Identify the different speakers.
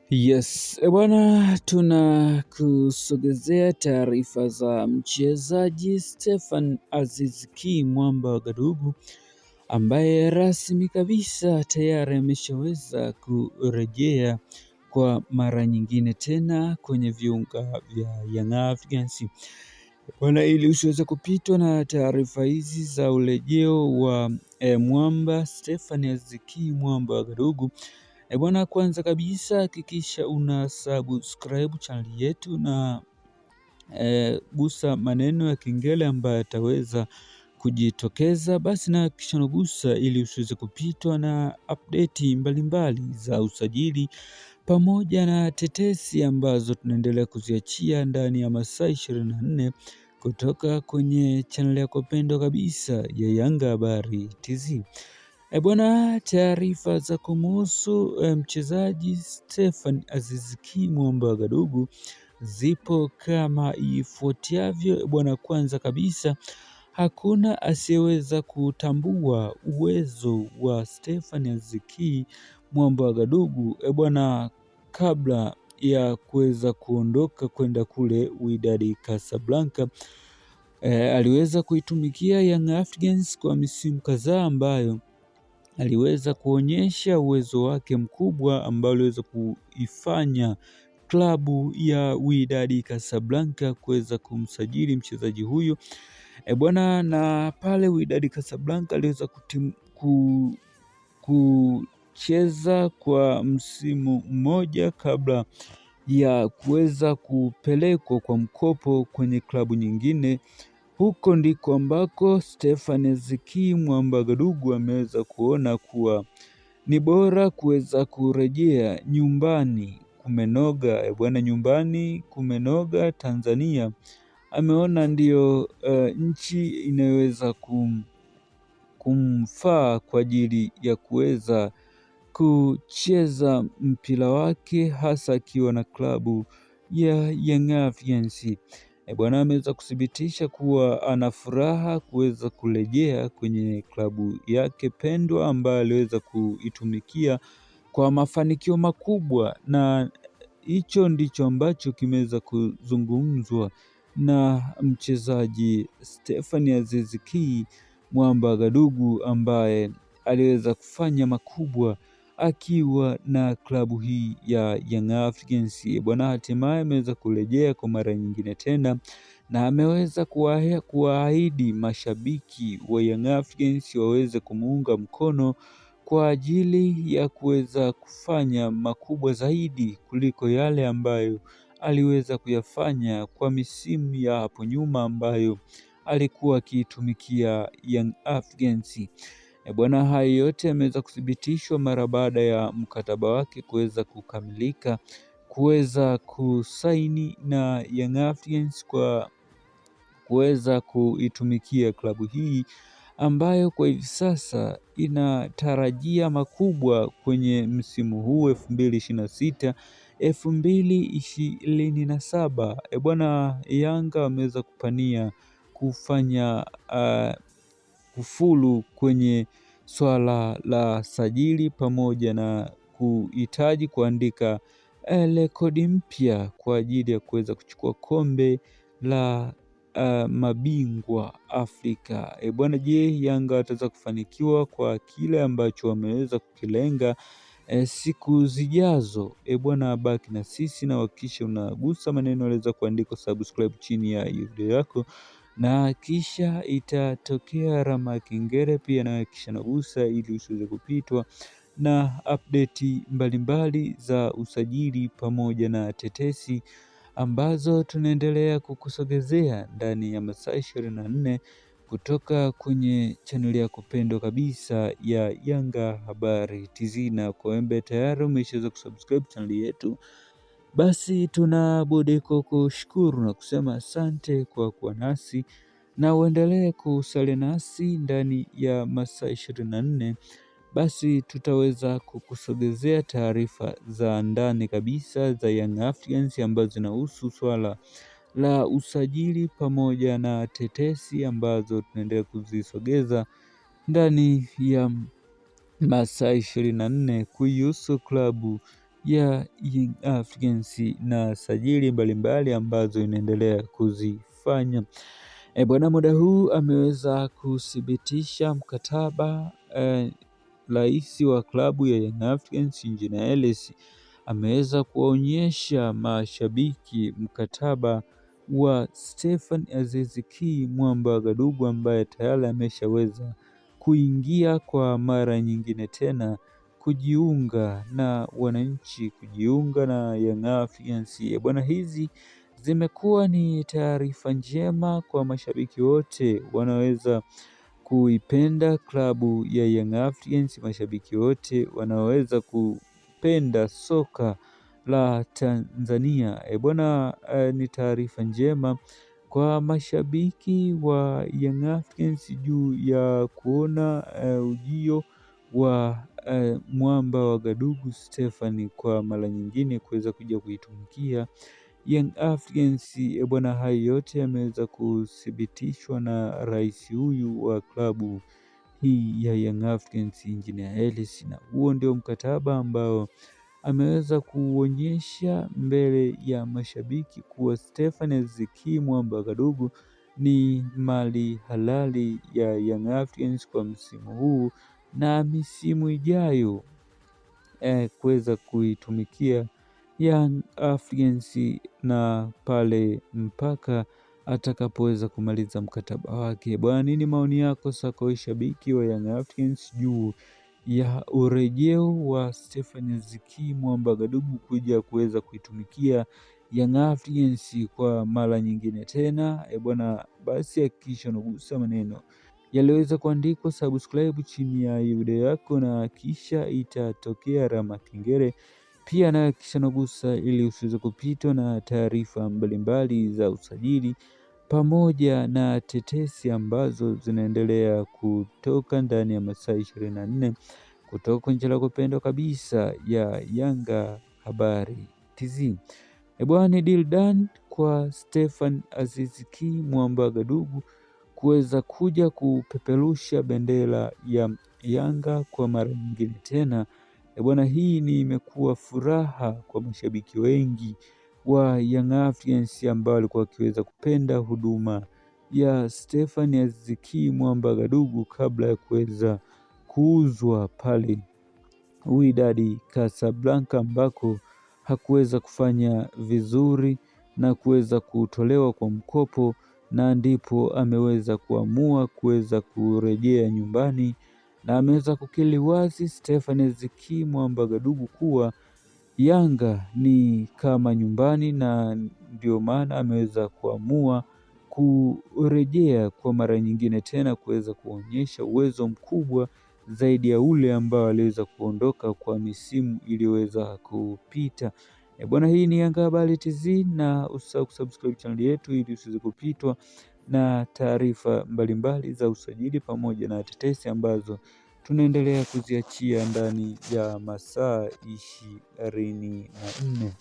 Speaker 1: Yes, e bwana, tunakusogezea taarifa za mchezaji Stefan Aziz Ki Mwamba wa Gadugu ambaye rasmi kabisa tayari ameshaweza kurejea kwa mara nyingine tena kwenye viunga vya Young Africans. Bwana, ili usiweze kupitwa na taarifa hizi za urejeo wa Mwamba Stefan Aziz Ki Mwamba wa Gadugu. E bwana, kwanza kabisa hakikisha una subscribe channel yetu na gusa maneno ya kengele ambayo yataweza kujitokeza basi, na kisha unagusa ili usiweze kupitwa na update mbalimbali za usajili pamoja na tetesi ambazo tunaendelea kuziachia ndani ya masaa 24 kutoka kwenye channel yako pendwa kabisa ya Yanga Habari TZ. E bwana, taarifa za kumuhusu mchezaji Stefan Aziz Ki Mwamba wa Gadugu zipo kama ifuatavyo. E bwana, kwanza kabisa hakuna asiyeweza kutambua uwezo wa Stefan Aziz Ki Mwamba wa Gadugu e bwana, kabla ya kuweza kuondoka kwenda kule Wydad Casablanca. Aliweza kuitumikia Young Africans kwa misimu kadhaa ambayo aliweza kuonyesha uwezo wake mkubwa ambao aliweza kuifanya klabu ya Wydad Casablanca kuweza kumsajili mchezaji huyo e bwana, na pale Wydad Casablanca aliweza kucheza kwa msimu mmoja kabla ya kuweza kupelekwa kwa mkopo kwenye klabu nyingine. Huko ndiko ambako Stefan Aziz Ki Mwamba Gadugu ameweza kuona kuwa ni bora kuweza kurejea nyumbani. Kumenoga e bwana, nyumbani kumenoga Tanzania. Ameona ndiyo nchi inayoweza kumfaa kwa ajili ya kuweza kucheza mpira wake hasa akiwa na klabu ya Young Africans. E bwana, ameweza kuthibitisha kuwa ana furaha kuweza kurejea kwenye klabu yake pendwa ambayo aliweza kuitumikia kwa mafanikio makubwa, na hicho ndicho ambacho kimeweza kuzungumzwa na mchezaji Stefan Aziz Ki Mwamba Gadugu ambaye aliweza kufanya makubwa akiwa na klabu hii ya Young Africans. Bwana, hatimaye ameweza kurejea kwa mara nyingine tena na ameweza kuwaahidi mashabiki wa Young Africans waweze kumuunga mkono kwa ajili ya kuweza kufanya makubwa zaidi kuliko yale ambayo aliweza kuyafanya kwa misimu ya hapo nyuma ambayo alikuwa akiitumikia Young Africans. E bwana, hayo yote yameweza kuthibitishwa mara baada ya mkataba wake kuweza kukamilika, kuweza kusaini na Young Africans kwa kuweza kuitumikia klabu hii ambayo kwa hivi sasa inatarajia makubwa kwenye msimu huu 2026 2027. E bwana, Yanga wameweza kupania kufanya kufulu kwenye swala la sajili pamoja na kuhitaji kuandika rekodi mpya kwa ajili ya kuweza kuchukua kombe la mabingwa Afrika. E bwana, je, Yanga wataweza kufanikiwa kwa kile ambacho wameweza kukilenga siku zijazo? E bwana, baki na sisi na hakikisha unagusa maneno yaliweza kuandikwa subscribe chini ya hiyo video yako na kisha itatokea alama ya kengele pia, na kisha nagusa ili usiweze kupitwa na update mbalimbali za usajili pamoja na tetesi ambazo tunaendelea kukusogezea ndani ya masaa 24 kutoka kwenye chaneli yako pendwa kabisa ya Yanga Habari TZ. Na kwa embe tayari umeshaweza kusubscribe chaneli yetu, basi tuna budi kukushukuru na kusema asante kwa kuwa nasi na uendelee kusalia nasi ndani ya masaa 24 basi tutaweza kukusogezea taarifa za ndani kabisa za Young Africans ambazo zinahusu swala la usajili pamoja na tetesi ambazo tunaendelea kuzisogeza ndani ya masaa 24 kuihusu klabu ya Young Africans na sajili mbalimbali ambazo inaendelea kuzifanya. E bwana, muda huu ameweza kuthibitisha mkataba rais wa klabu ya Young Africans Engineer Hersi ameweza kuwaonyesha mashabiki mkataba wa Stefan Aziz Ki Mwamba wa Gadugu ambaye tayari ameshaweza kuingia kwa mara nyingine tena kujiunga na wananchi, kujiunga na Young Africans. Bwana, hizi zimekuwa ni taarifa njema kwa mashabiki wote wanaweza kuipenda klabu ya Young Africans, mashabiki wote wanaweza kupenda soka la Tanzania. E bwana, ni taarifa njema kwa mashabiki wa Young Africans juu ya kuona ujio wa mwamba wa Gadugu Stefan kwa mara nyingine kuweza kuja kuitumikia Young Africans. E bwana, hayo yote yameweza kuthibitishwa na rais huyu wa klabu hii ya Young Africans Engineer Hersi, na huo ndio mkataba ambao ameweza kuonyesha mbele ya mashabiki kuwa Stefan Aziz Ki Mwamba Kadugu ni mali halali ya Young Africans kwa msimu huu na misimu ijayo kuweza kuitumikia Young Africans na pale mpaka atakapoweza kumaliza mkataba wake. Bwana, nini maoni yako sako shabiki wa Young Africans juu ya urejeo wa Stefan Aziz Ki Mwamba Gadugu kuja kuweza kuitumikia Young Africans kwa mara nyingine tena? E bwana, basi hakikisha unagusa maneno yaliweza kuandikwa subscribe chini ya video yako na kisha itatokea alama kengele. Pia na kisha unagusa ili usiweze kupitwa na taarifa mbalimbali za usajili pamoja na tetesi ambazo zinaendelea kutoka ndani ya masaa 24 kutoka kwenye channel yako pendwa kabisa ya Yanga Habari TZ. E bwana, deal done kwa Stefan Aziz Ki Mwamba Gadugu kuweza kuja kupeperusha bendera ya Yanga kwa mara nyingine tena. E bwana, hii ni imekuwa furaha kwa mashabiki wengi wa Young Africans ambao walikuwa wakiweza kupenda huduma ya Stefan Aziz Ki Mwamba Gadugu kabla ya kuweza kuuzwa pale Wydad Casablanca ambako hakuweza kufanya vizuri na kuweza kutolewa kwa mkopo, na ndipo ameweza kuamua kuweza kurejea nyumbani na ameweza kukiri wazi Stefan Aziz Ki Mwamba Gadugu kuwa Yanga ni kama nyumbani, na ndio maana ameweza kuamua kurejea kwa mara nyingine tena kuweza kuonyesha uwezo mkubwa zaidi ya ule ambao aliweza kuondoka kwa misimu iliyoweza kupita. E bwana, hii ni Yanga Habari TZ na usisahau kusubscribe channel yetu ili usiweze kupitwa na taarifa mbalimbali za usajili pamoja na tetesi ambazo tunaendelea kuziachia ndani ya masaa 24.